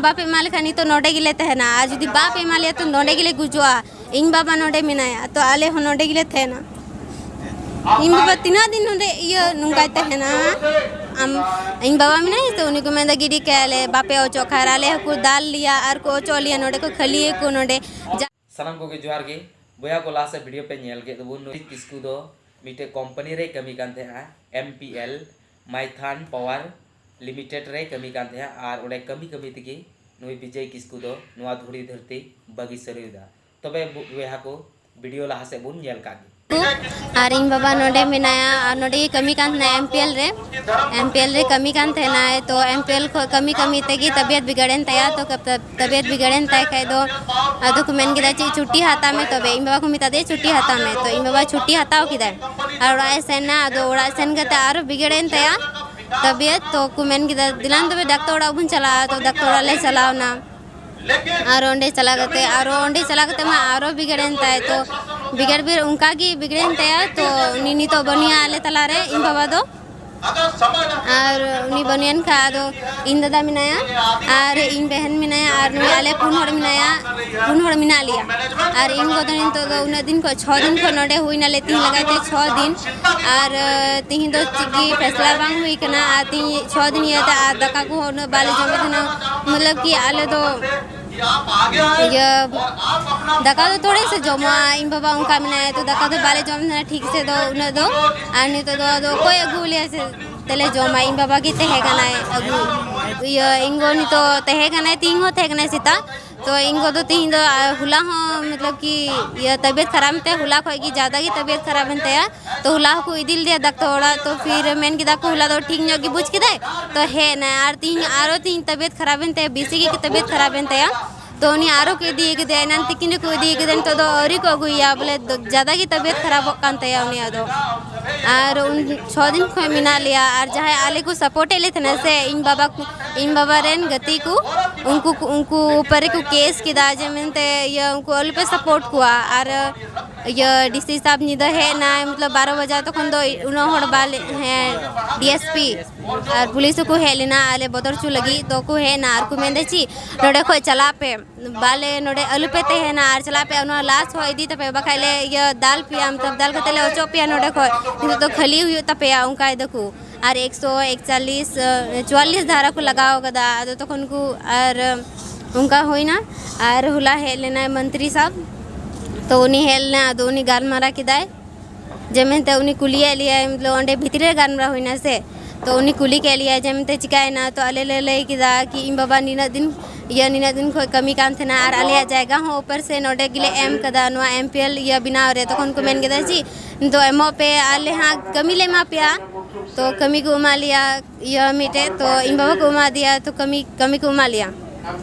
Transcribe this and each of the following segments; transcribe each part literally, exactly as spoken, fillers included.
ᱵᱟᱯᱮ ᱮᱢᱟ ᱞᱮᱠᱷᱟᱱ ᱱᱤᱛᱚᱜ ᱱᱚᱰᱮ ᱜᱮᱞᱮ ᱛᱟᱦᱮᱱᱟ, ᱟᱨ ᱡᱩᱫᱤ ᱵᱟᱯᱮ ᱮᱢᱟ ᱞᱮᱭᱟ ᱛᱚ ᱱᱚᱰᱮ ᱜᱮᱞᱮ ᱜᱩᱡᱩᱜᱼᱟ᱾ ᱤᱧ ᱵᱟᱵᱟ ᱱᱚᱰᱮ ᱢᱮᱱᱟᱭᱟ, ᱛᱚ ᱟᱞᱮ ᱦᱚᱸ ᱱᱚᱰᱮ ᱜᱮᱞᱮ ᱛᱟᱦᱮᱱᱟ᱾ ᱤᱧ ᱵᱟᱵᱟ ᱛᱤᱱᱟᱹᱜ ᱫᱤᱱ ᱱᱚᱰᱮ ᱤᱭᱟᱹ ᱱᱚᱝᱠᱟᱭ ᱛᱟᱦᱮᱱᱟ? ᱟᱢ, ᱤᱧ ᱵᱟᱵᱟ ᱢᱮᱱᱟᱭᱟ ᱛᱚ, ᱩᱱᱤ ᱠᱚ ᱢᱮᱱᱫᱟ ᱜᱤᱰᱤ ᱠᱟᱭᱟᱞᱮ, ᱵᱟᱯᱮ ᱚᱪᱚᱜ ᱠᱷᱟᱱ᱾ ᱟᱞᱮ ᱦᱚᱸᱠᱚ ᱫᱟᱞ ᱞᱮᱭᱟ ᱟᱨ ᱠᱚ ᱚᱪᱚᱜ ᱞᱮᱭᱟ, ᱱᱚᱰᱮ ᱠᱚ ᱠᱷᱟᱹᱞᱤᱭᱟᱠᱚ ᱱᱚᱰᱮ᱾ ᱥᱟᱱᱟᱢ ᱠᱚᱜᱮ ᱡᱚᱦᱟᱨ ᱜᱮ᱾ ᱵᱚᱭᱦᱟ ᱠᱚ, ᱞᱟᱦᱟ ᱥᱮᱫ ᱵᱷᱤᱰᱤᱭᱳ ᱯᱮ ᱧᱮᱞ ᱠᱮᱫ ᱛᱟᱵᱚᱱ, ᱱᱩᱭ ᱠᱤᱥᱠᱩ ᱫᱚ ᱢᱤᱫᱴᱮᱡ ᱠᱳᱢᱯᱟᱱᱤ ᱨᱮᱭ ᱠᱟᱹᱢᱤ ᱠᱟᱱ ᱛᱟᱦᱮᱸᱜᱼᱟ, M P L, Maithon power limited ᱨᱮᱭ ᱠᱟᱹᱢᱤ ᱠᱟᱱ ᱛᱟᱦᱮᱸᱜᱼᱟ᱾ ᱟᱨ ᱚᱸᱰᱮ ᱠᱟᱹᱢᱤ ᱠᱟᱹᱢᱤ ᱛᱮᱜᱮ ᱱᱩᱭ ᱵᱤᱡᱚᱭ ᱠᱤᱥᱠᱩ ᱫᱚ ᱱᱚᱣᱟ ᱫᱷᱩᱲᱤ ᱫᱷᱟᱹᱨᱛᱤ ᱵᱟᱹᱜᱤ ᱥᱟᱹᱨᱤᱭᱮᱫᱟ᱾ ᱛᱚᱵᱮ ᱵᱚᱭᱦᱟ ᱠᱚ, ᱵᱷᱤᱰᱤᱭᱳ ᱞᱟᱦᱟ ᱥᱮᱫ ᱵᱚᱱ ᱧᱮᱞ ᱠᱟᱜ ᱜᱮ᱾ ᱟᱨ ᱤᱧ ᱵᱟᱵᱟ ᱱᱚᱰᱮ ᱢᱮᱱᱟᱭᱟ, ᱟᱨ ᱱᱚᱰᱮ ᱜᱮ ᱠᱟᱹᱢᱤ ᱠᱟᱱ ᱛᱟᱦᱮᱱᱟ ᱮᱢ ᱯᱤ ᱮᱞ ᱨᱮ᱾ ᱮᱢ ᱯᱤ ᱮᱞ ᱨᱮ ᱠᱟᱹᱢᱤ ᱠᱟᱱ ᱛᱟᱦᱮᱱᱟᱭ, ᱛᱚ ᱮᱢ ᱯᱤ ᱮᱞ ᱠᱷᱚᱱ ᱠᱟᱹᱢᱤ ᱠᱟᱹᱢᱤ ᱛᱮᱜᱮ ᱛᱟᱵᱤᱭᱟᱛ ᱵᱤᱜᱟᱲᱮᱱ ᱛᱟᱭᱟ᱾ ᱛᱚ ᱠᱟᱯ-, ᱛᱟᱵᱤᱭᱟᱛ ᱵᱤᱜᱟᱲᱮᱱ ᱛᱟᱭ ᱠᱷᱟᱡ ᱫᱚ ᱟᱫᱚ ᱠᱚ ᱢᱮᱱ ᱠᱮᱫᱟ, "ᱪᱮᱫ ᱪᱷᱩᱴᱤ ᱦᱟᱛᱟᱣ ᱢᱮ ᱛᱚᱵᱮ᱾" ᱤᱧ ᱵᱟᱵᱟ ᱠᱚ ᱢᱮᱛᱟ ᱫᱮᱭᱟ ᱪᱷᱩᱴᱤ ᱦᱟᱛᱟᱣ ᱢᱮ, ᱛᱚ ᱤᱧ ᱵᱟᱵᱟ ᱪᱷᱩᱴᱤ ᱦᱟᱛᱟᱣ ᱠᱮᱫᱟᱭ᱾ ᱟᱨ ᱚᱲᱟᱜ ᱮ ᱥᱮᱱ ᱮᱱᱟ, ᱟᱫᱚ ᱚᱲᱟᱜ ᱥᱮᱱ ᱠᱟᱛᱮ ᱟᱨᱚ ᱵᱤᱜᱟᱲᱮᱱ ᱛᱟᱭᱟ ᱛᱟᱵᱤᱭᱟᱛ᱾ ᱛᱚ ᱠᱚ ᱢᱮᱱ ᱠᱮᱫᱟ, "ᱫᱮᱞᱟᱝ ᱛᱚᱵᱮ ᱰᱟᱠᱛᱟᱨ ᱚᱲᱟᱜ ᱵᱚᱱ ᱪᱟᱞᱟᱜᱼᱟ", ᱛᱚ ᱰᱟᱠᱛᱟᱨ ᱚᱲᱟᱜ ᱞᱮ ᱪᱟᱞᱟᱣ ᱮᱱᱟ᱾ ᱟᱨ ᱚᱸᱰᱮ ᱪᱟᱞᱟᱣ ᱠᱟᱛᱮ, ᱟᱨᱚ ᱚᱸᱰᱮ ᱪᱟᱞᱟᱣ ᱠᱟᱛᱮ ᱢᱟ ᱟᱨᱚ ᱵᱤᱜᱟᱲᱮᱱ ᱛᱟᱭ᱾ ᱛᱚ ᱵᱤᱜᱟᱲ ᱵᱤᱜᱟᱲ ᱚᱱᱠᱟ ᱜᱮ ᱵᱤᱜᱟᱲᱮᱱ ᱛᱟᱭᱟ᱾ ᱛᱚ ᱩᱱᱤ ᱱᱤᱛᱚᱜ ᱵᱟᱹᱱᱩᱭᱟ ᱟᱞᱮ ᱛᱟᱞᱟᱨᱮ, ᱤᱧ ᱵᱟᱵᱟ ᱫᱚ᱾ ᱟᱨ ᱩᱱᱤ ᱵᱟᱹᱱᱩᱭᱮᱱ ᱠᱷᱟᱱ ᱟᱫᱚ ᱤᱧ ᱫᱟᱫᱟ ᱢᱮᱱᱟᱭᱟ, ᱟᱨ ᱤᱧ ᱵᱮᱦᱮᱱ ᱢᱮᱱᱟᱭᱟ, ᱟᱨ ᱱᱩᱭ ᱟᱞᱮ ᱯᱩᱱ ᱦᱚᱲ ᱢᱮᱱᱟᱭᱟ, ᱯᱩᱱ ᱦᱚᱲ ᱢᱮᱱᱟᱜ ᱞᱮᱭᱟ᱾ ᱟᱨ ᱤᱧ ᱜᱚ ᱫᱚ ᱱᱤᱛᱚᱜ ᱫᱚ ᱩᱱᱟᱹᱜ ᱫᱤᱱ ᱠᱷᱚᱱ, ᱪᱷᱚ ᱫᱤᱱ ᱠᱷᱚᱱ ᱱᱚᱰᱮ ᱦᱩᱭᱱᱟᱞᱮ, ᱛᱤᱦᱤᱧ ᱞᱟᱜᱟᱭ ᱛᱮ ᱪᱷᱚ ᱫᱤᱱ᱾ ᱟᱨ ᱛᱤᱦᱤᱧ ᱫᱚ ᱪᱮᱫ ᱜᱮ ᱯᱷᱮᱥᱞᱟ ᱵᱟᱝ ᱦᱩᱭ ᱠᱟᱱᱟ, ᱟᱨ ᱛᱤᱦᱤᱧ ᱪᱷᱚ ᱫᱤᱱ ᱤᱭᱟᱹᱛᱮ ᱟᱨ ᱫᱟᱠᱟ ᱠᱚᱦᱚᱸ ᱩᱱᱟᱹᱜ ᱵᱟᱞᱮ ᱡᱚᱢᱮᱫ ᱛᱟᱦᱮᱱᱟ᱾ ᱢᱚᱛᱞᱚᱵ ᱠᱤ ᱟᱞᱮ ᱫᱚ ᱤᱭᱟᱹ, ᱫᱟᱠᱟ ᱫᱚ ᱛᱷᱚᱲᱮ ᱥᱮ ᱡᱚᱢᱟ, ᱤᱧ ᱵᱟᱵᱟ ᱚᱱᱠᱟ ᱢᱮᱱᱟᱭᱟ, ᱛᱚ ᱫᱟᱠᱟ ᱫᱚ ᱵᱟᱞᱮ ᱡᱚᱢ ᱛᱟᱦᱮᱱᱟ ᱴᱷᱤᱠ ᱥᱮ ᱫᱚ ᱩᱱᱟᱹᱜ ᱫᱚ᱾ ᱟᱨ ᱱᱤᱛᱚᱜ ᱫᱚ ᱟᱫᱚ ᱚᱠᱚᱭ ᱟᱹᱜᱩ ᱞᱮᱭᱟ ᱥᱮ ᱛᱮᱞᱮ ᱡᱚᱢᱟ? ᱤᱧ ᱵᱟᱵᱟ ᱜᱮ ᱛᱟᱦᱮᱸ ᱠᱟᱱᱟᱭ ᱟᱹᱜᱩ, ᱤᱭᱟᱹ, ᱤᱧ ᱜᱚ ᱱᱤᱛᱚᱜ ᱛᱟᱦᱮᱸ ᱠᱟᱱᱟᱭ, ᱛᱤᱦᱤᱧ ᱦᱚᱸ ᱛᱟᱦᱮᱸ ᱠᱟᱱᱟᱭ ᱥᱮᱛᱟᱜ᱾ ᱛᱚ ᱤᱧ ᱜᱚ ᱫᱚ ᱛᱤᱦᱤᱧ ᱫᱚ, ᱟᱨ ᱦᱚᱞᱟ ᱦᱚᱸ ᱢᱚᱛᱞᱚᱵ ᱠᱤ ᱤᱭᱟᱹ ᱛᱟᱵᱤᱭᱚᱛ ᱠᱷᱟᱨᱟᱯ ᱮᱱ ᱛᱟᱭᱟ, ᱦᱚᱞᱟ ᱠᱷᱚᱡ ᱜᱮ ᱡᱟᱫᱟ ᱜᱮ ᱛᱟᱵᱤᱭᱚᱛ ᱠᱷᱟᱨᱟᱯ ᱮᱱ ᱛᱟᱭᱟ᱾ ᱛᱚ ᱦᱚᱞᱟ ᱦᱚᱸᱠᱚ ᱤᱫᱤ ᱞᱮᱫᱮᱭᱟ ᱰᱟᱠᱛᱟᱨ ᱚᱲᱟᱜ, ᱛᱚ ᱯᱷᱤᱨ ᱢᱮᱱ ᱠᱮᱫᱟ ᱠᱚ ᱦᱚᱞᱟ ᱫᱚ ᱴᱷᱤᱠ ᱧᱚᱜ ᱜᱮ ᱵᱩᱡᱽ ᱠᱮᱫᱟᱭ, ᱛᱚ ᱦᱮᱡ ᱮᱱᱟᱭ᱾ ᱟᱨ ᱛᱤᱦᱤᱧ ᱟᱨᱚ ᱛᱤᱦᱤᱧ ᱛᱟᱵᱤᱭᱚᱛ ᱠᱷᱟᱨᱟᱯ ᱮᱱ ᱛᱟᱭᱟ, ᱵᱮᱥᱤ ᱜᱮ ᱛᱟᱵᱤᱭᱚᱛ ᱠᱷᱟᱨᱟᱯ ᱮᱱ ᱛᱟᱭᱟ᱾ ᱛᱚ ᱩᱱᱤ ᱟᱨᱚ ᱠᱚ ᱤᱫᱤ ᱠᱮᱫᱮᱭᱟ, ᱮᱱᱟᱱ ᱛᱤᱠᱤᱱ ᱨᱮᱠᱚ ᱤᱫᱤ ᱠᱮᱫᱮᱭᱟ, ᱱᱤᱛᱚᱜ ᱫᱚ ᱟᱹᱣᱨᱤ ᱠᱚ ᱟᱹᱜᱩᱭᱮᱭᱟ, ᱵᱚᱞᱮ ᱫᱚ ᱡᱟᱫᱟ ᱜᱮ ᱛᱟᱵᱤᱭᱚᱛ ᱠᱷᱟᱨᱟᱯᱚᱜ ᱠᱟᱱ ᱛᱟᱭᱟ ᱩᱱᱤᱭᱟᱜ ᱫᱚ᱾ ᱟᱨ ᱩᱱ ᱪᱷᱚ ᱫᱤᱱ ᱠᱷᱚᱱ ᱢᱮᱱᱟᱜ ᱞᱮᱭᱟ, ᱟᱨ ᱡᱟᱦᱟᱸᱭ ᱟᱞᱮ ᱠᱚ ᱥᱟᱯᱳᱨᱴ ᱮᱫ ᱞᱮ ᱛᱟᱦᱮᱱᱟ ᱥᱮ, ᱤᱧ ᱵᱟᱵᱟ ᱠᱚ, ᱤᱧ ᱵᱟᱵᱟ ᱨᱮᱱ ᱜᱟᱛᱮ ᱠᱚ, ᱩᱱᱠᱩ ᱠᱚ, ᱩᱱᱠᱩ ᱩᱯᱚᱨ ᱨᱮᱠᱚ ᱠᱮᱥ ᱠᱮᱫᱟ ᱡᱮ ᱢᱮᱱᱛᱮ ᱤᱭᱟᱹ ᱩᱱᱠᱩ ᱟᱞᱚᱯᱮ ᱥᱟᱯᱳᱨᱴ ᱠᱚᱣᱟ᱾ ᱟᱨ ᱤᱭᱟᱹ ᱰᱤ ᱥᱤ ᱥᱟᱵ ᱧᱤᱫᱟᱹ ᱦᱮᱡ ᱮᱱᱟᱭ, ᱢᱚᱛᱞᱚᱵ ᱵᱟᱨᱚ ᱵᱟᱡᱟ, ᱛᱚᱠᱷᱚᱱ ᱫᱚ ᱩᱱᱟᱹᱜ ᱦᱚᱲ ᱵᱟᱞᱮ, ᱦᱮᱸ, D S P R police ᱦᱚᱸᱠᱚ ᱦᱮᱡ ᱞᱮᱱᱟ ᱟᱞᱮ ᱵᱚᱛᱚᱨ ᱦᱚᱪᱚ ᱞᱟᱹᱜᱤᱫ᱾ ᱛᱚ ᱠᱚ ᱦᱮᱡ ᱮᱱᱟ ᱟᱨ ᱠᱚ ᱢᱮᱱᱫᱟ ᱪᱮᱫ, "ᱱᱚᱰᱮ ᱠᱷᱚᱡ ᱪᱟᱞᱟᱜ ᱯᱮ, ᱵᱟᱞᱮ ᱱᱚᱰᱮ ᱟᱞᱚ ᱯᱮ ᱛᱟᱦᱮᱱᱟ, ᱟᱨ ᱪᱟᱞᱟᱜ ᱯᱮ, ᱱᱚᱣᱟ ᱞᱟᱥ ᱦᱚᱸ ᱤᱫᱤ ᱛᱟᱯᱮ, ᱵᱟᱠᱷᱟᱡ ᱞᱮ ᱤᱭᱟᱹ ᱫᱟᱞ ᱯᱮᱭᱟ, ᱢᱚᱛᱞᱚᱵ ᱫᱟᱞ ᱠᱟᱛᱮ ᱞᱮ ᱚᱪᱚᱜ ᱯᱮᱭᱟ ᱱᱚᱰᱮ ᱠᱷᱚᱡ, ᱱᱤᱛᱚᱜ ᱫᱚ ᱠᱷᱟᱹᱞᱤ ᱦᱩᱭᱩᱜ ᱛᱟᱯᱮᱭᱟ", ᱚᱱᱠᱟᱭ ᱫᱟᱠᱚ᱾ ᱟᱨ ᱮᱠᱥᱚ ᱮᱠᱪᱟᱞᱤᱥ, ᱪᱩᱣᱟᱞᱤᱥ ᱫᱷᱟᱨᱟ ᱠᱚ ᱞᱟᱜᱟᱣ ᱠᱟᱫᱟ᱾ ᱟᱫᱚ ᱛᱚᱠᱷᱚᱱ ᱠᱚ ᱟᱨ ᱚᱱᱠᱟ ᱦᱩᱭᱱᱟ᱾ ᱟᱨ ᱦᱚᱞᱟ ᱦᱮᱡ ᱞᱮᱱᱟᱭ ᱢᱚᱱᱛᱨᱤ ᱥᱟᱵ, ᱛᱚ ᱩᱱᱤ ᱦᱮᱡ ᱞᱮᱱᱟ, ᱟᱫᱚ ᱩᱱᱤ ᱜᱟᱞᱢᱟᱨᱟᱣ ᱠᱮᱫᱟᱭ᱾ ᱡᱮ ᱢᱮᱱᱛᱮ ᱩᱱᱤ ᱠᱩᱞᱤᱭᱮᱫ ᱞᱮᱭᱟᱭ, ᱢᱚᱛᱞᱚᱵ ᱚᱸᱰᱮ ᱵᱷᱤᱛᱨᱤ ᱨᱮ ᱜᱟᱞᱢᱟᱨᱟᱣ ᱦᱩᱭᱱᱟ ᱥᱮ, ᱛᱚ ᱩᱱᱤ ᱠᱩᱞᱤ ᱠᱮᱫ ᱞᱮᱭᱟᱭ ᱡᱮ ᱢᱮᱱᱛᱮ ᱪᱤᱠᱟᱭᱮᱱᱟ, ᱛᱚ ᱟᱞᱮ ᱞᱮ ᱞᱟᱹᱭ ᱠᱮᱫᱟ ᱠᱤ ᱤᱧ ᱵᱟᱵᱟ ᱱᱤᱱᱟᱹᱜ ᱫᱤᱱ, ᱤᱭᱟᱹ ᱱᱤᱱᱟᱹᱜ ᱫᱤᱱ ᱠᱷᱚᱡ ᱠᱟᱹᱢᱤ ᱠᱟᱱ ᱛᱟᱦᱮᱱᱟ ᱟᱨ ᱟᱞᱮᱭᱟᱜ ᱡᱟᱭᱜᱟ ᱦᱚᱸ ᱩᱯᱚᱨ ᱥᱮ ᱱᱚᱰᱮ ᱜᱮᱞᱮ ᱮᱢ ᱠᱟᱫᱟ ᱱᱚᱣᱟ ᱮᱢ ᱯᱤ ᱮᱞ ᱤᱭᱟᱹ ᱵᱮᱱᱟᱣ ᱨᱮ᱾ ᱛᱚᱠᱷᱚᱱ ᱠᱚ ᱢᱮᱱ ᱠᱮᱫᱟ ᱡᱮ ᱱᱤᱛᱚᱜ ᱮᱢᱚᱜ ᱯᱮ, ᱟᱞᱮ ᱦᱟᱸᱜ ᱠᱟᱹᱢᱤ ᱞᱮ ᱮᱢᱟ ᱯᱮᱭᱟ᱾ ᱛᱚ ᱠᱟᱹᱢᱤ ᱠᱚ ᱮᱢᱟᱜ ᱞᱮᱭᱟ, ᱤᱭᱟᱹ ᱢᱤᱫᱴᱮᱡ, ᱛᱚ ᱤᱧ ᱵᱟᱵᱟ ᱠᱚ ᱮᱢᱟ ᱫᱮᱭᱟ, ᱛᱚ ᱠᱟᱹᱢᱤ, ᱠᱟᱹᱢᱤ ᱠᱚ ᱮᱢᱟᱜ ᱞᱮᱭᱟ᱾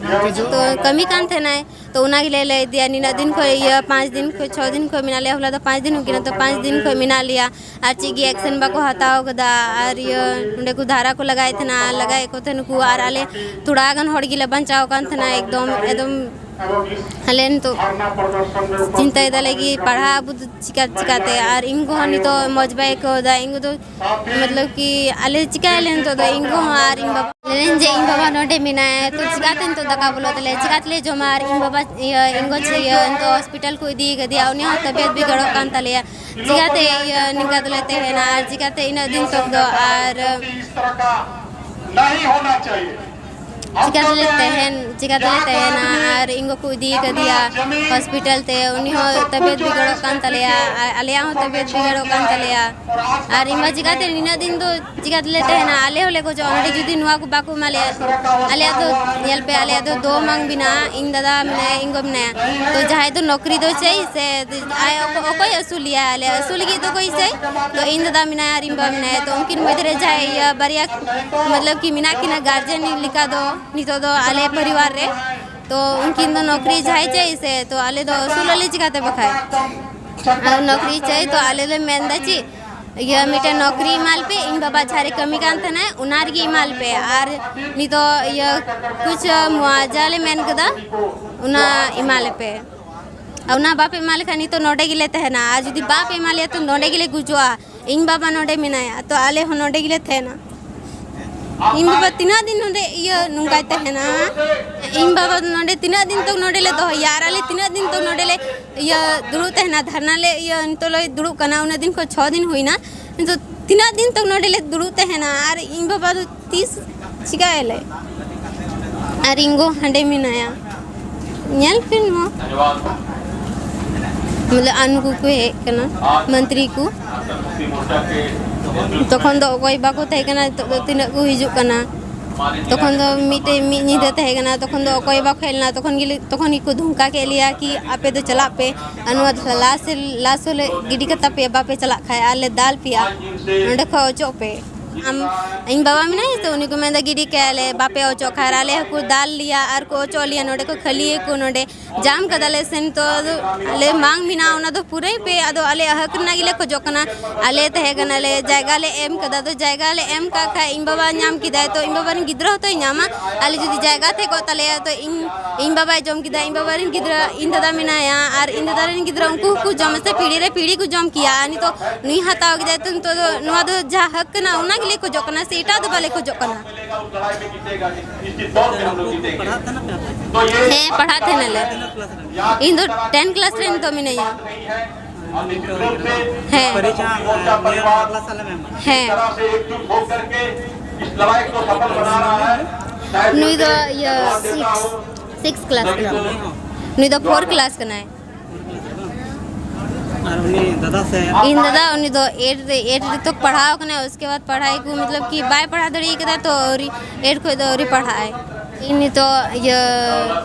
ᱛᱚ ᱠᱟᱹᱢᱤ ᱠᱟᱱ ᱛᱟᱦᱮᱱᱟᱭ, ᱛᱚ ᱚᱱᱟ ᱜᱮᱞᱮ ᱞᱟᱹᱭ ᱟᱫᱮᱭᱟ, ᱱᱤᱱᱟᱹᱜ ᱫᱤᱱ ᱠᱷᱚᱡ, ᱤᱭᱟᱹ ᱯᱟᱸᱪ ᱫᱤᱱ ᱠᱷᱚᱡ ᱪᱷᱚ ᱫᱤᱱ ᱠᱷᱚᱡ ᱢᱮᱱᱟᱜ ᱞᱮᱭᱟ, ᱦᱚᱞᱟ ᱫᱚ ᱯᱟᱸᱪ ᱫᱤᱱ ᱦᱩᱭ ᱠᱟᱱᱟ, ᱛᱚ ᱯᱟᱸᱪ ᱫᱤᱱ ᱠᱷᱚᱡ ᱢᱮᱱᱟᱜ ᱞᱮᱭᱟ ᱟᱨ ᱪᱮᱫ ᱜᱮ ᱮᱠᱥᱮᱱ ᱵᱟᱠᱚ ᱦᱟᱛᱟᱣ ᱠᱟᱫᱟ᱾ ᱟᱨ ᱤᱭᱟᱹ ᱱᱚᱸᱰᱮ ᱠᱚ ᱫᱷᱟᱨᱟ ᱠᱚ ᱞᱟᱜᱟᱭᱮᱫ ᱛᱟᱦᱮᱱᱟ, ᱞᱟᱜᱟᱭᱮᱫ ᱠᱚ ᱛᱟᱦᱮᱱ ᱠᱚ, ᱟᱨ ᱟᱞᱮ ᱛᱷᱚᱲᱟ ᱜᱟᱱ ᱦᱚᱲ ᱜᱮᱞᱮ ᱵᱟᱧᱪᱟᱣ ᱠᱟᱱ ᱛᱟᱦᱮᱱᱟ᱾ ᱮᱠᱫᱚᱢ, ᱮᱠᱫᱚᱢ ᱟᱞᱮ ᱱᱤᱛᱚᱜ ᱪᱤᱱᱛᱟᱹᱭ ᱫᱟᱞᱮ ᱠᱤ ᱯᱟᱲᱦᱟᱜ ᱟᱵᱚ ᱫᱚ ᱪᱤᱠᱟ, ᱪᱤᱠᱟᱛᱮ? ᱟᱨ ᱤᱧ ᱜᱚ ᱦᱚᱸ ᱱᱤᱛᱚᱜ ᱢᱚᱡᱽ ᱵᱟᱭ ᱟᱹᱭᱠᱟᱹᱣ ᱮᱫᱟ᱾ ᱤᱧ ᱜᱚ ᱫᱚ ᱢᱚᱛᱞᱚᱵ ᱠᱤ ᱟᱞᱮ ᱪᱤᱠᱟᱭᱟᱞᱮ ᱱᱤᱛᱚᱜ ᱫᱚ? ᱤᱧ ᱜᱚ ᱦᱚᱸ ᱟᱨ ᱤᱧ ᱵᱟᱵᱟ, ᱞᱟᱹᱭ ᱫᱟᱹᱧ ᱡᱮ ᱤᱧ ᱵᱟᱵᱟ ᱱᱚᱰᱮ ᱢᱮᱱᱟᱭᱟ, ᱛᱚ ᱪᱤᱠᱟᱛᱮ ᱱᱤᱛᱚᱜ ᱫᱟᱠᱟ ᱵᱚᱞᱚᱜ ᱛᱟᱞᱮᱭᱟ? ᱪᱤᱠᱟᱛᱮᱞᱮ ᱡᱚᱢᱟ? ᱟᱨ ᱤᱧ ᱵᱟᱵᱟ, ᱤᱭᱟᱹ, ᱤᱧ ᱜᱚ ᱪᱮ, ᱤᱭᱟᱹ, ᱱᱤᱛᱚᱜ ᱦᱚᱥᱯᱤᱴᱟᱞ ᱠᱚ ᱤᱫᱤ ᱠᱟᱫᱮᱭᱟ, ᱩᱱᱤ ᱦᱚᱸ ᱛᱟᱵᱤᱭᱚᱛ ᱵᱤᱜᱟᱲᱚᱜ ᱠᱟᱱ ᱛᱟᱞᱮᱭᱟ᱾ ᱪᱤᱠᱟᱛᱮ, ᱤᱭᱟᱹ, ᱱᱤᱝᱠᱟ ᱫᱚᱞᱮ ᱛᱟᱦᱮᱱᱟ? ᱟᱨ ᱪᱤᱠᱟᱛᱮ ᱤᱱᱟᱹᱜ ᱫᱤᱱ ᱛᱚᱠ ᱫᱚ? ᱟᱨ ᱪᱤᱠᱟᱹ ᱛᱮᱞᱮ ᱛᱟᱦᱮᱱ, ᱪᱤᱠᱟᱹ ᱛᱮᱞᱮ ᱛᱟᱦᱮᱱᱟ? ᱟᱨ ᱤᱧ ᱜᱚ ᱠᱚ ᱤᱫᱤ ᱠᱟᱫᱮᱭᱟ ᱦᱚᱥᱯᱤᱴᱟᱞ ᱛᱮ, ᱩᱱᱤ ᱦᱚᱸ ᱛᱟᱵᱤᱭᱚᱛ ᱵᱤᱜᱟᱲᱚᱜ ᱠᱟᱱ ᱛᱟᱞᱮᱭᱟ, ᱟᱨ ᱟᱞᱮᱭᱟᱜ ᱦᱚᱸ ᱛᱟᱵᱤᱭᱚᱛ ᱵᱤᱜᱟᱲᱚᱜ ᱠᱟᱱ ᱛᱟᱞᱮᱭᱟ᱾ ᱟᱨ ᱤᱧ ᱢᱟ ᱪᱤᱠᱟᱹᱛᱮ ᱱᱤᱱᱟᱹᱜ ᱫᱤᱱ ᱫᱚ ᱪᱤᱠᱟᱹ ᱛᱮᱞᱮ ᱛᱟᱦᱮᱱᱟ? ᱟᱞᱮ ᱦᱚᱸᱞᱮ ᱜᱚᱡᱚᱜᱼᱟ ᱱᱚᱰᱮ ᱡᱩᱫᱤ ᱱᱚᱣᱟ ᱠᱚ ᱵᱟᱠᱚ ᱮᱢᱟ ᱞᱮᱭᱟ᱾ ᱟᱞᱮᱭᱟᱜ ᱫᱚ, ᱧᱮᱞ ᱯᱮ, ᱟᱞᱮᱭᱟᱜ ᱫᱚ ᱫᱚ ᱵᱟᱝ ᱵᱮᱱᱟᱜᱼᱟ, ᱤᱧ ᱫᱟᱫᱟ ᱢᱮᱱᱟᱭᱟ, ᱤᱧ ᱜᱚ ᱢᱮᱱᱟᱭᱟ᱾ ᱛᱚ ᱡᱟᱦᱟᱸᱭ ᱫᱚ ᱱᱚᱠᱨᱤ ᱫᱚ ᱪᱟᱹᱭ ᱥᱮ, ᱟᱭ ᱚᱠᱚ-, ᱚᱠᱚᱭ ᱟᱹᱥᱩᱞᱮᱭᱟ? ᱟᱞᱮ ᱟᱹᱥᱩᱞ ᱞᱟᱹᱜᱤᱫ ᱫᱚ ᱚᱠᱚᱭ ᱪᱟᱹᱭ? ᱛᱚ ᱤᱧ ᱫᱟᱫᱟ ᱢᱮᱱᱟᱭᱟ ᱟᱨ ᱤᱧ ᱵᱟ ᱢᱮᱱᱟᱭᱟ, ᱛᱚ ᱩᱱᱠᱤᱱ ᱢᱚᱫᱽᱫᱷᱮ ᱨᱮ ᱡᱟᱦᱟᱸᱭ ᱤᱭᱟᱹ ᱵᱟᱨᱭᱟ ᱢᱚᱛᱞᱚᱵ ᱠᱤ ᱢᱮᱱᱟᱜ ᱠᱤᱱᱟ ᱜᱟᱨᱡᱮᱱ ᱞᱮᱠᱟ ᱫᱚ ᱱᱤᱛᱚᱜ ᱫᱚ ᱟᱞᱮ ᱯᱚᱨᱤᱵᱟᱨ ᱨᱮ, ᱛᱚ ᱩᱱᱠᱤᱱ ᱫᱚ ᱱᱚᱠᱨᱤ ᱡᱟᱦᱟᱸᱭ ᱪᱟᱹᱭ ᱥᱮ, ᱛᱚ ᱟᱞᱮ ᱫᱚ ᱟᱹᱥᱩᱞ ᱟᱞᱮ ᱪᱤᱠᱟᱹᱛᱮ ᱵᱟᱠᱷᱟᱡ? ᱟᱨ ᱱᱚᱠᱨᱤ ᱪᱟᱹᱭ ᱛᱚ ᱟᱞᱮ ᱞᱮ ᱢᱮᱱ ᱮᱫᱟ ᱪᱮᱫ, ᱤᱭᱟᱹ ᱢᱤᱫᱴᱮᱱ ᱱᱚᱠᱨᱤ ᱮᱢᱟᱞ ᱯᱮ, ᱤᱧ ᱵᱟᱵᱟ ᱡᱟᱦᱟᱸ ᱨᱮ ᱠᱟᱹᱢᱤ ᱠᱟᱱ ᱛᱟᱦᱮᱱᱟᱭ ᱚᱱᱟ ᱨᱮᱜᱮ ᱮᱢᱟᱞ ᱯᱮ᱾ ᱟᱨ ᱱᱤᱛᱚᱜ ᱤᱭᱟᱹ ᱠᱩᱪ ᱢᱩᱟᱣᱟᱡᱟ ᱞᱮ ᱢᱮᱱ ᱠᱟᱫᱟ, ᱚᱱᱟ ᱮᱢᱟᱞᱮ ᱯᱮ᱾ ᱟᱨ ᱚᱱᱟ ᱵᱟᱯᱮ ᱮᱢᱟ ᱞᱮᱠᱷᱟᱱ ᱱᱤᱛᱚᱜ ᱱᱚᱰᱮ ᱜᱮᱞᱮ ᱛᱟᱦᱮᱱᱟ, ᱟᱨ ᱡᱩᱫᱤ ᱵᱟᱯᱮ ᱮᱢᱟ ᱞᱮᱭᱟ ᱛᱚ ᱱᱚᱰᱮ ᱜᱮᱞᱮ ᱜᱩᱡᱩᱜᱼᱟ᱾ ᱤᱧ ᱵᱟᱵᱟ ᱱᱚᱰᱮ ᱢᱮᱱᱟᱭᱟ, ᱛᱚ ᱟᱞᱮ ᱦᱚᱸ ᱱᱚᱰᱮ ᱜᱮᱞᱮ ᱛᱟᱦᱮᱱᱟ᱾ ᱤᱧ ᱵᱟᱵᱟ ᱛᱤᱱᱟᱹᱜ ᱫᱤᱱ ᱱᱚᱰᱮ ᱤᱭᱟᱹ ᱱᱚᱝᱠᱟᱭ ᱛᱟᱦᱮᱱᱟ? ᱤᱧ ᱵᱟᱵᱟ ᱱᱚᱰᱮ ᱛᱤᱱᱟᱹᱜ ᱫᱤᱱ ᱛᱚ ᱱᱚᱰᱮ ᱞᱮ ᱫᱚᱦᱚᱭᱟ? ᱟᱨ ᱟᱞᱮ ᱛᱤᱱᱟᱹᱜ ᱫᱤᱱ ᱛᱚ ᱱᱚᱰᱮ ᱞᱮ ᱤᱭᱟᱹ ᱫᱩᱲᱩᱵ ᱛᱟᱦᱮᱱᱟ, ᱫᱷᱟᱨᱱᱟ ᱞᱮ ᱤᱭᱟᱹ ᱱᱤᱛᱚᱜ ᱞᱮ ᱫᱩᱲᱩᱵ ᱠᱟᱱᱟ, ᱩᱱᱟᱹᱜ ᱫᱤᱱ ᱠᱷᱚᱱ ᱪᱷᱚ ᱫᱤᱱ ᱦᱩᱭᱱᱟ᱾ ᱱᱤᱛᱚᱜ ᱛᱤᱱᱟᱹᱜ ᱫᱤᱱ ᱛᱚ ᱱᱚᱰᱮ ᱞᱮ ᱫᱩᱲᱩᱵ ᱛᱟᱦᱮᱱᱟ? ᱟᱨ ᱤᱧ ᱵᱟᱵᱟ ᱫᱚ ᱛᱤᱥ ᱪᱤᱠᱟᱹᱭᱟᱞᱮ? ᱟᱨ ᱤᱧ ᱜᱚ ᱦᱟᱸᱰᱮ ᱢᱮᱱᱟᱭᱟ, ᱧᱮᱞ ᱯᱮ ᱱᱚᱣᱟ᱾ ᱢᱚᱛᱞᱚᱵ ᱟᱨ ᱱᱩᱠᱩ ᱠᱚ ᱦᱮᱡ ᱠᱟᱱᱟ, ᱢᱚᱱᱛᱨᱤ ᱠᱚ᱾ ᱛᱚᱠᱷᱚᱱ ᱫᱚ ᱚᱠᱚᱭ ᱵᱟᱠᱚ ᱛᱟᱦᱮᱸ ᱠᱟᱱᱟ, ᱱᱤᱛᱚᱜ ᱫᱚ ᱛᱤᱱᱟᱹᱜ ᱠᱚ ᱦᱤᱡᱩᱜ ᱠᱟᱱᱟ᱾ ᱛᱚᱠᱷᱚᱱ ᱫᱚ ᱢᱤᱫᱴᱮᱡ ᱢᱤᱫ ᱧᱤᱫᱟᱹ ᱛᱟᱦᱮᱸ ᱠᱟᱱᱟ, ᱛᱚᱠᱷᱚᱱ ᱫᱚ ᱚᱠᱚᱭ ᱵᱟᱠᱚ ᱦᱮᱡ ᱞᱮᱱᱟ᱾ ᱛᱚᱠᱷᱚᱱ ᱜᱮᱞᱮ, ᱛᱚᱠᱷᱚᱱ ᱜᱮᱠᱚ ᱫᱷᱚᱢᱠᱟ ᱠᱮᱫ ᱞᱮᱭᱟ ᱠᱤ ᱟᱯᱮ ᱫᱚ ᱪᱟᱞᱟᱜ ᱯᱮ, ᱟᱨ ᱱᱚᱣᱟ ᱞᱟᱥ ᱞᱟᱥ ᱦᱚᱸᱞᱮ ᱜᱤᱰᱤ ᱠᱟᱛᱟ ᱯᱮᱭᱟ, ᱵᱟᱯᱮ ᱪᱟᱞᱟᱜ ᱠᱷᱟᱡ ᱟᱨ ᱞᱮ ᱫᱟᱞ ᱯᱮᱭᱟ, ᱱᱚᱸᱰᱮ ᱠᱷᱚᱡ ᱚᱪᱚᱜ ᱯᱮ᱾ ᱟᱢ, ᱤᱧ ᱵᱟᱵᱟ ᱢᱮᱱᱟᱭᱟ ᱛᱚ, ᱩᱱᱤ ᱠᱚ ᱢᱮᱱᱫᱟ ᱜᱤᱰᱤ ᱠᱟᱭᱟᱞᱮ, ᱵᱟᱯᱮ ᱚᱪᱚᱜ ᱠᱷᱟᱡ᱾ ᱟᱨ ᱟᱞᱮ ᱦᱚᱸᱠᱚ ᱫᱟᱞ ᱞᱮᱭᱟ ᱟᱨ ᱠᱚ ᱚᱪᱚᱜ ᱞᱮᱭᱟ, ᱱᱚᱸᱰᱮ ᱠᱚ ᱠᱷᱟᱹᱞᱤᱭᱟᱠᱚ, ᱱᱚᱸᱰᱮ ᱡᱟᱢ ᱠᱟᱫᱟᱞᱮ ᱥᱮ ᱱᱤᱛᱚᱜ ᱫᱚ ᱞᱮ ᱢᱟᱝ ᱢᱮᱱᱟᱜᱼᱟ, ᱚᱱᱟ ᱫᱚ ᱯᱩᱨᱟᱹᱭ ᱯᱮ᱾ ᱟᱫᱚ ᱟᱞᱮᱭᱟᱜ ᱦᱚᱠ ᱨᱮᱱᱟᱜ ᱜᱮᱞᱮ ᱠᱷᱚᱡᱚᱜ ᱠᱟᱱᱟ᱾ ᱟᱞᱮ ᱛᱟᱦᱮᱸ ᱠᱟᱱᱟᱞᱮ, ᱡᱟᱭᱜᱟ ᱞᱮ ᱮᱢ ᱠᱟᱫᱟ, ᱟᱫᱚ ᱡᱟᱭᱜᱟ ᱞᱮ ᱮᱢ ᱠᱟᱜ ᱠᱷᱟᱡ ᱤᱧ ᱵᱟᱵᱟ ᱧᱟᱢ ᱠᱮᱫᱟᱭ, ᱛᱚ ᱤᱧ ᱵᱟᱵᱟ ᱨᱮᱱ ᱜᱤᱫᱽᱨᱟᱹ ᱦᱚᱸᱛᱚᱭ ᱧᱟᱢᱟ᱾ ᱟᱞᱮ ᱡᱩᱫᱤ ᱡᱟᱭᱜᱟ ᱛᱟᱦᱮᱸ ᱠᱚᱜ ᱛᱟᱞᱮᱭᱟ, ᱛᱚ ᱤᱧ, ᱤᱧ ᱵᱟᱵᱟᱭ ᱡᱚᱢ ᱠᱮᱫᱟ, ᱤᱧ ᱵᱟᱵᱟ ᱨᱮᱱ ᱜᱤᱫᱽᱨᱟᱹ, ᱤᱧ ᱫᱟᱫᱟ ᱢᱮᱱᱟᱭᱟ, ᱟᱨ ᱤᱧ ᱫᱟᱫᱟ ᱨᱮᱱ ᱜᱤᱫᱽᱨᱟᱹ ᱩᱱᱠᱩ ᱦᱚᱸᱠᱚ ᱡᱚᱢᱟ ᱥᱮ, ᱯᱤᱲᱦᱤ ᱨᱮ ᱯᱤᱲᱦᱤ ᱠᱚ ᱡᱚᱢ ᱠᱮᱭᱟ᱾ ᱟᱨ ᱱᱤᱛᱚᱜ ᱱᱩᱭ ᱦᱟᱛᱟᱣ ᱠᱮᱫᱟᱭ, ᱛᱚ ᱱᱤᱛᱚᱜ ᱫᱚ ᱱᱚᱣᱟ ᱫᱚ ᱡᱟᱦᱟᱸ ᱦᱚᱠ ᱠᱟᱱᱟ, ᱚᱱᱟ ᱜᱮᱞᱮ ᱠᱷᱚᱡᱚᱜ ᱠᱟᱱᱟ, ᱥᱮ ᱮᱴᱟᱜ ᱫᱚ ᱵᱟᱞᱮ ᱠᱷᱚᱡᱚᱜ ᱠᱟᱱᱟ᱾ ᱯᱟᱲᱦᱟᱜ ᱛᱟᱦᱮᱱᱟ ᱯᱮ ᱟᱯᱮ? ᱦᱮᱸ, ᱯᱟᱲᱦᱟᱜ ᱛᱟᱦᱮᱱᱟᱞᱮ᱾ ᱤᱧ ᱫᱚ ᱴᱮᱱ ᱠᱞᱟᱥ ᱨᱮ ᱱᱤᱛᱚᱜ ᱢᱤᱱᱟᱹᱧᱟ᱾ ᱦᱮᱸ᱾ ᱯᱚᱨᱤᱪᱟ, ᱱᱤᱭᱟᱹ ᱱᱚᱣᱟ ᱠᱞᱟᱥ ᱟᱞᱮ ᱢᱮ ᱮᱢᱟ᱾ ᱦᱮᱸ᱾ ᱱᱩᱭ ᱫᱚ ᱤᱭᱟᱹ ᱥᱤᱠᱥ, ᱥᱤᱠᱥ ᱠᱞᱟᱥ ᱠᱟᱱᱟᱭ᱾ ᱱᱩᱭ ᱫᱚ ᱯᱷᱳᱨ ᱠᱞᱟᱥ ᱠᱟᱱᱟᱭ᱾ ᱟᱨ ᱩᱱᱤ ᱫᱟᱫᱟ ᱥᱮ? ᱤᱧ ᱫᱟᱫᱟ, ᱩᱱᱤ ᱫᱚ ᱮᱭᱤᱴ ᱨᱮ, ᱮᱭᱤᱴ ᱨᱮ ᱛᱚ ᱯᱟᱲᱦᱟᱣ ᱠᱟᱱᱟᱭ, ᱩᱥᱠᱮ ᱵᱟᱫ ᱯᱟᱲᱦᱟᱭ ᱠᱚ ᱢᱚᱛᱞᱚᱵ ᱠᱤ ᱵᱟᱭ ᱯᱟᱲᱦᱟᱣ ᱫᱟᱲᱮ ᱠᱟᱫᱟ, ᱛᱚ ᱟᱹᱣᱨᱤ, ᱮᱭᱤᱴ ᱠᱷᱚᱡ ᱫᱚ ᱟᱹᱣᱨᱤ ᱯᱟᱲᱦᱟᱜ ᱟᱭ᱾ ᱤᱧ ᱱᱤᱛᱚᱜ ᱤᱭᱟᱹ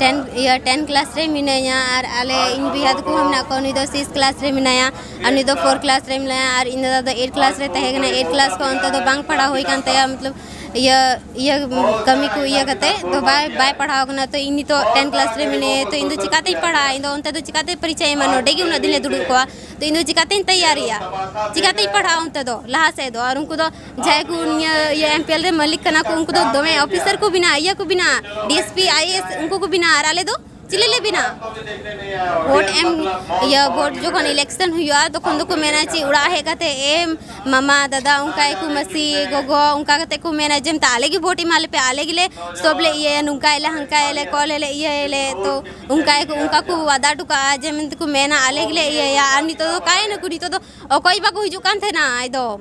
ᱴᱮᱱ, ᱤᱭᱟᱹ ᱴᱮᱱ ᱠᱞᱟᱥ ᱨᱮ ᱢᱤᱱᱟᱹᱧᱟ, ᱟᱨ ᱟᱞᱮ ᱤᱧ ᱵᱚᱭᱦᱟ ᱛᱟᱠᱚ ᱦᱚᱸ ᱢᱮᱱᱟᱜ ᱠᱚᱣᱟ, ᱩᱱᱤ ᱫᱚ ᱥᱤᱠᱥ ᱠᱞᱟᱥ ᱨᱮ ᱢᱮᱱᱟᱭᱟ, ᱟᱨ ᱩᱱᱤ ᱫᱚ ᱯᱷᱳᱨ ᱠᱞᱟᱥ ᱨᱮ ᱢᱮᱱᱟᱭᱟ, ᱟᱨ ᱤᱧ ᱫᱟᱫᱟ ᱫᱚ ᱮᱭᱤᱴ ᱠᱞᱟᱥ ᱨᱮ ᱛᱟᱦᱮᱸ ᱠᱟᱱᱟ, ᱮᱭᱤᱴ ᱠᱞᱟᱥ ᱠᱷᱚᱱ ᱚᱱᱛᱮ ᱫᱚ ᱵᱟᱝ ᱯᱟᱲᱦᱟᱣ ᱦᱩᱭ ᱠᱟᱱ ᱛᱟᱭᱟ, ᱢᱚᱛᱞᱚᱵ ᱤᱭᱟᱹ, ᱤᱭᱟᱹ ᱠᱟᱹᱢᱤ ᱠᱚ ᱤᱭᱟᱹ ᱠᱟᱛᱮ ᱫᱚ ᱵᱟᱭ, ᱵᱟᱭ ᱯᱟᱲᱦᱟᱣ ᱠᱟᱱᱟ᱾ ᱛᱚ ᱤᱧ ᱱᱤᱛᱚᱜ ᱴᱮᱱ ᱠᱞᱟᱥ ᱨᱮ ᱢᱤᱱᱟᱹᱧᱟ, ᱛᱚ ᱤᱧ ᱫᱚ ᱪᱤᱠᱟᱛᱤᱧ ᱯᱟᱲᱦᱟᱜᱼᱟ? ᱤᱧ ᱫᱚ ᱚᱱᱛᱮ ᱫᱚ ᱪᱤᱠᱟᱛᱮ ᱯᱚᱨᱤᱪᱟᱭ ᱮᱢᱟ? ᱱᱚᱰᱮ ᱜᱮ ᱩᱱᱟᱹᱜ ᱫᱤᱱ ᱞᱮ ᱫᱩᱲᱩᱵ ᱠᱚᱜᱼᱟ, ᱛᱚ ᱤᱧ ᱫᱚ ᱪᱤᱠᱟᱛᱤᱧ ᱛᱮᱭᱟᱨᱤᱜᱼᱟ? ᱪᱤᱠᱟᱛᱤᱧ ᱯᱟᱲᱦᱟᱜᱼᱟ ᱚᱱᱛᱮ ᱫᱚ ᱞᱟᱦᱟ ᱥᱮᱫ ᱫᱚ? ᱟᱨ ᱩᱱᱠᱩ ᱫᱚ ᱡᱟᱦᱟᱸᱭ ᱠᱚ ᱱᱤᱭᱟᱹ, ᱤᱭᱟᱹ ᱮᱢ ᱯᱤ ᱮᱞ ᱨᱮ ᱢᱟᱹᱞᱤᱠ ᱠᱟᱱᱟ ᱠᱚ, ᱩᱱᱠᱩ ᱫᱚ ᱫᱚᱢᱮ ᱚᱯᱷᱤᱥᱟᱨ ᱠᱚ ᱵᱮᱱᱟᱜᱼᱟ, ᱤᱭᱟᱹ ᱠᱚ ᱵᱮᱱᱟᱜᱼᱟ, ᱰᱤ ᱮᱥ ᱯᱤ, ᱟᱭ ᱮ ᱮᱥ ᱩᱱᱠᱩ ᱠᱚ ᱵᱮᱱᱟᱜᱼᱟ, ᱟᱨ ᱟᱞᱮ ᱫᱚ ᱪᱤᱞᱤ ᱞᱮ ᱵᱮᱱᱟ? ᱵᱷᱳᱴ ᱮᱢ, ᱤᱭᱟᱹ, ᱵᱷᱳᱴ ᱡᱚᱠᱷᱚᱱ ᱤᱞᱮᱠᱥᱚᱱ ᱦᱩᱭᱩᱜᱼᱟ, ᱛᱚᱠᱷᱚᱱ ᱫᱚᱠᱚ ᱢᱮᱱᱟ ᱪᱮ ᱚᱲᱟᱜ ᱦᱮᱡ ᱠᱟᱛᱮ ᱮᱢ, ᱢᱟᱢᱟ, ᱫᱟᱫᱟ, ᱚᱱᱠᱟ ᱜᱮᱠᱚ, ᱢᱟᱹᱥᱤ, ᱜᱚᱜᱚ, ᱚᱱᱠᱟ ᱠᱟᱛᱮ ᱠᱚ ᱢᱮᱱᱟ ᱡᱮ ᱢᱮᱛᱟ ᱟᱞᱮ ᱜᱮ ᱵᱷᱳᱴ ᱮᱢᱟ ᱞᱮᱯᱮ, ᱟᱞᱮ ᱜᱮᱞᱮ ᱥᱚᱵ ᱞᱮ ᱤᱭᱟᱹᱭᱟ, ᱱᱚᱝᱠᱟᱭᱟᱞᱮ, ᱦᱟᱱᱠᱟᱭᱟᱞᱮ, ᱠᱚᱞ ᱟᱞᱮ, ᱤᱭᱟᱹᱭᱟᱞᱮ᱾ ᱛᱚ ᱚᱱᱠᱟ ᱜᱮᱠᱚ, ᱚᱱᱠᱟ ᱠᱚ ᱣᱟᱫᱟ ᱦᱚᱴᱚ ᱠᱟᱜᱼᱟ ᱡᱮ ᱢᱮᱱᱛᱮ ᱠᱚ ᱢᱮᱱᱟ ᱟᱞᱮ ᱜᱮᱞᱮ ᱤᱭᱟᱹᱭᱟ᱾ ᱟᱨ ᱱᱤᱛᱚᱜ ᱫᱚ ᱚᱠᱟᱭᱮᱱᱟ ᱠᱚ? ᱱᱤᱛᱚᱜ ᱫᱚ ᱚᱠᱚᱭ ᱵᱟᱠᱚ ᱦᱤᱡᱩᱜ ᱠᱟᱱ ᱛᱟᱦᱮᱱᱟ ᱮᱠᱫᱚᱢ᱾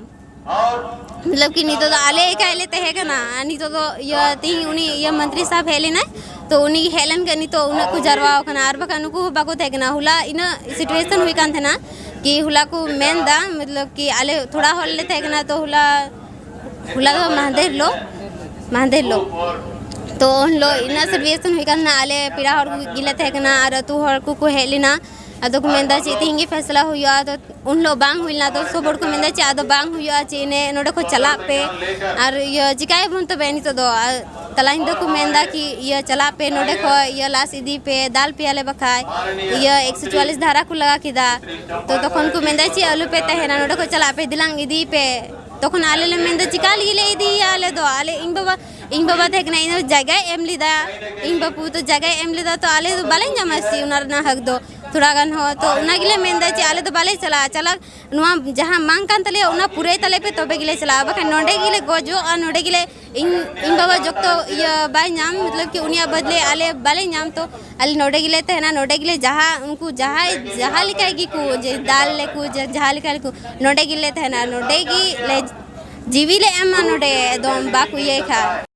ᱢᱚᱛᱞᱚᱵ ᱠᱤ ᱱᱤᱛᱚᱜ ᱫᱚ ᱟᱞᱮ ᱮᱠᱟᱭ ᱞᱮ ᱛᱟᱦᱮᱸ ᱠᱟᱱᱟ᱾ ᱟᱨ ᱱᱤᱛᱚᱜ ᱫᱚ ᱤᱭᱟᱹ ᱛᱮᱦᱤᱧ ᱩᱱᱤ ᱤᱭᱟᱹ ᱢᱚᱱᱛᱨᱤ ᱥᱟᱦᱮᱵᱽ ᱦᱮᱡ ᱞᱮᱱᱟᱭ, ᱛᱚ ᱩᱱᱤ ᱦᱮᱡ ᱞᱮᱱᱠᱷᱟᱱ ᱱᱤᱛᱚᱜ ᱩᱱᱟᱹᱜ ᱠᱚ ᱡᱟᱨᱣᱟ ᱟᱠᱟᱱᱟ, ᱟᱨ ᱵᱟᱠᱷᱟᱱ ᱱᱩᱠᱩ ᱦᱚᱸ ᱵᱟᱠᱚ ᱛᱟᱦᱮᱸ ᱠᱟᱱᱟ᱾ ᱦᱚᱞᱟ ᱤᱱᱟᱹᱜ situation ᱦᱩᱭ ᱠᱟᱱ ᱛᱟᱦᱮᱱᱟ ᱠᱤ ᱦᱚᱞᱟ ᱠᱚ ᱢᱮᱱ ᱮᱫᱟ, ᱢᱚᱛᱞᱚᱵ ᱠᱤ ᱟᱞᱮ ᱛᱷᱚᱲᱟ ᱦᱚᱲ ᱞᱮ ᱛᱟᱦᱮᱸ ᱠᱟᱱᱟ, ᱛᱚ ᱦᱚᱞᱟ, ᱦᱚᱞᱟ ᱫᱚ ᱢᱟᱦᱫᱮᱨ ᱦᱤᱞᱳᱜ, ᱢᱟᱦᱫᱮᱨ ᱦᱤᱞᱳᱜ, ᱛᱚ ᱩᱱ ᱦᱤᱞᱳᱜ ᱤᱱᱟᱹᱜ situation ᱦᱩᱭ ᱠᱟᱱ ᱛᱟᱦᱮᱱᱟ, ᱟᱞᱮ ᱯᱮᱲᱟ ᱦᱚᱲ ᱜᱮᱞᱮ ᱛᱟᱦᱮᱸ ᱠᱟᱱᱟ ᱟᱨ ᱟᱹᱛᱩ ᱦᱚᱲ ᱠᱚᱠᱚ ᱦᱮᱡ ᱞᱮᱱᱟ᱾ ᱟᱫᱚ ᱠᱚ ᱢᱮᱱᱫᱟ ᱪᱮᱫ ᱛᱮᱦᱮᱧ ᱜᱮ ᱯᱷᱮᱥᱞᱟ ᱦᱩᱭᱩᱜᱼᱟ, ᱟᱫᱚ ᱩᱱ ᱦᱤᱞᱳᱜ ᱵᱟᱝ ᱦᱩᱭ ᱞᱮᱱᱟ᱾ ᱟᱫᱚ ᱥᱚᱵ ᱦᱚᱲ ᱠᱚ ᱢᱮᱱᱫᱟ ᱪᱮᱫ ᱟᱫᱚ ᱵᱟᱝ ᱦᱩᱭᱩᱜᱼᱟ, ᱪᱮᱫ ᱮᱱᱮ ᱱᱚᱰᱮ ᱠᱷᱚᱱ ᱪᱟᱞᱟᱜ ᱯᱮ᱾ ᱟᱨ ᱤᱭᱟᱹ ᱪᱤᱠᱟᱹᱭᱟᱵᱚᱱ ᱛᱚᱵᱮ ᱱᱤᱛᱚᱜ ᱫᱚ? ᱟᱨ ᱛᱟᱞᱟ ᱧᱤᱫᱟᱹ ᱠᱚ ᱢᱮᱱᱫᱟ ᱠᱤ ᱤᱭᱟᱹ ᱪᱟᱞᱟᱜ ᱯᱮ, ᱱᱚᱰᱮ ᱠᱷᱚᱱ ᱤᱭᱟᱹ ᱞᱟᱥ ᱤᱫᱤ ᱯᱮ, ᱫᱟᱞ ᱯᱮᱭᱟᱞᱮ ᱵᱟᱠᱷᱟᱡ᱾ ᱤᱭᱟᱹ ᱮᱠᱥᱚ ᱪᱩᱣᱟᱞᱤᱥ ᱫᱷᱟᱨᱟ ᱠᱚ ᱞᱟᱜᱟ ᱠᱮᱫᱟ᱾ ᱛᱚ ᱛᱚᱠᱷᱚᱱ ᱠᱚ ᱢᱮᱱᱫᱟ ᱪᱮᱫ ᱟᱞᱚ ᱯᱮ ᱛᱟᱦᱮᱱᱟ, ᱱᱚᱰᱮ ᱠᱷᱚᱱ ᱪᱟᱞᱟᱜ ᱯᱮ, ᱫᱮᱞᱟᱝ ᱤᱫᱤᱭ ᱯᱮ᱾ ᱛᱚᱠᱷᱚᱱ ᱟᱞᱮ ᱞᱮ ᱢᱮᱱᱫᱟ ᱪᱤᱠᱟ ᱞᱟᱹᱜᱤᱫ ᱞᱮ ᱤᱫᱤᱭᱮᱭᱟ ᱟᱞᱮ ᱫᱚ? ᱟᱞᱮ, ᱤᱧ ᱵᱟᱵᱟ, ᱤᱧ ᱵᱟᱵᱟ ᱛᱟᱦᱮᱸ ᱠᱟᱱᱟ, ᱤᱧ ᱫᱚ ᱡᱟᱭᱜᱟᱭ ᱮᱢ ᱞᱮᱫᱟ, ᱤᱧ ᱵᱟᱹᱯᱩ ᱫᱚ ᱡᱟᱭᱜᱟᱭ ᱮᱢ ᱞᱮᱫᱟ, ᱛᱚ ᱟᱞᱮ ᱫᱚ ᱵᱟᱞᱮ ᱧᱟᱢᱟ ᱥᱮ ᱚᱱᱟ ᱨᱮᱱᱟᱜ ᱦᱚᱠ ᱫᱚ ᱛᱷᱚᱲᱟ ᱜᱟᱱ ᱦᱚᱸ᱾ ᱛᱚ ᱚᱱᱟ ᱜᱮᱞᱮ ᱢᱮᱱᱫᱟ ᱡᱮ ᱟᱞᱮ ᱫᱚ ᱵᱟᱞᱮ ᱪᱟᱞᱟᱜᱼᱟ, ᱪᱟᱞᱟᱜ ᱱᱚᱣᱟ ᱡᱟᱦᱟᱸ ᱢᱟᱝ ᱠᱟᱱ ᱛᱟᱞᱮᱭᱟ ᱚᱱᱟ ᱯᱩᱨᱟᱹᱭ ᱛᱟᱞᱮ ᱯᱮ, ᱛᱚᱵᱮ ᱜᱮᱞᱮ ᱪᱟᱞᱟᱜᱼᱟ, ᱵᱟᱠᱷᱟᱱ ᱱᱚᱸᱰᱮ ᱜᱮᱞᱮ ᱜᱚᱡᱚᱜᱼᱟ, ᱱᱚᱸᱰᱮ ᱜᱮᱞᱮ, ᱤᱧ, ᱤᱧ ᱵᱟᱵᱟ ᱡᱚᱠᱛᱚ ᱤᱭᱟᱹ ᱵᱟᱭ ᱧᱟᱢ, ᱢᱚᱛᱞᱚᱵ ᱠᱤ ᱩᱱᱤᱭᱟᱜ ᱵᱚᱫᱞᱮ ᱟᱞᱮ ᱵᱟᱞᱮ ᱧᱟᱢ, ᱛᱚ ᱟᱞᱮ ᱱᱚᱸᱰᱮ ᱜᱮᱞᱮ ᱛᱟᱦᱮᱱᱟ, ᱱᱚᱸᱰᱮ ᱜᱮᱞᱮ ᱡᱟᱦᱟᱸ ᱩᱱᱠᱩ ᱡᱟᱦᱟᱸᱭ ᱡᱟᱦᱟᱸ ᱞᱮᱠᱟ ᱜᱮᱠᱚ ᱡᱮ ᱫᱟᱞ ᱞᱮᱠᱚ, ᱡᱮ ᱡᱟᱦᱟᱸ ᱞᱮᱠᱟ ᱞᱮᱠᱚ, ᱱᱚᱸᱰᱮ ᱜᱮᱞᱮ ᱛᱟᱦᱮᱱᱟ, ᱱᱚᱸᱰᱮ ᱜᱮ ᱞᱮ ᱡᱤᱣᱤ ᱞᱮ ᱮᱢᱟ ᱱᱚᱸᱰᱮ, ᱮᱠᱫᱚᱢ ᱵᱟᱠᱚ ᱤᱭᱟᱹᱭ ᱠᱷᱟᱱ᱾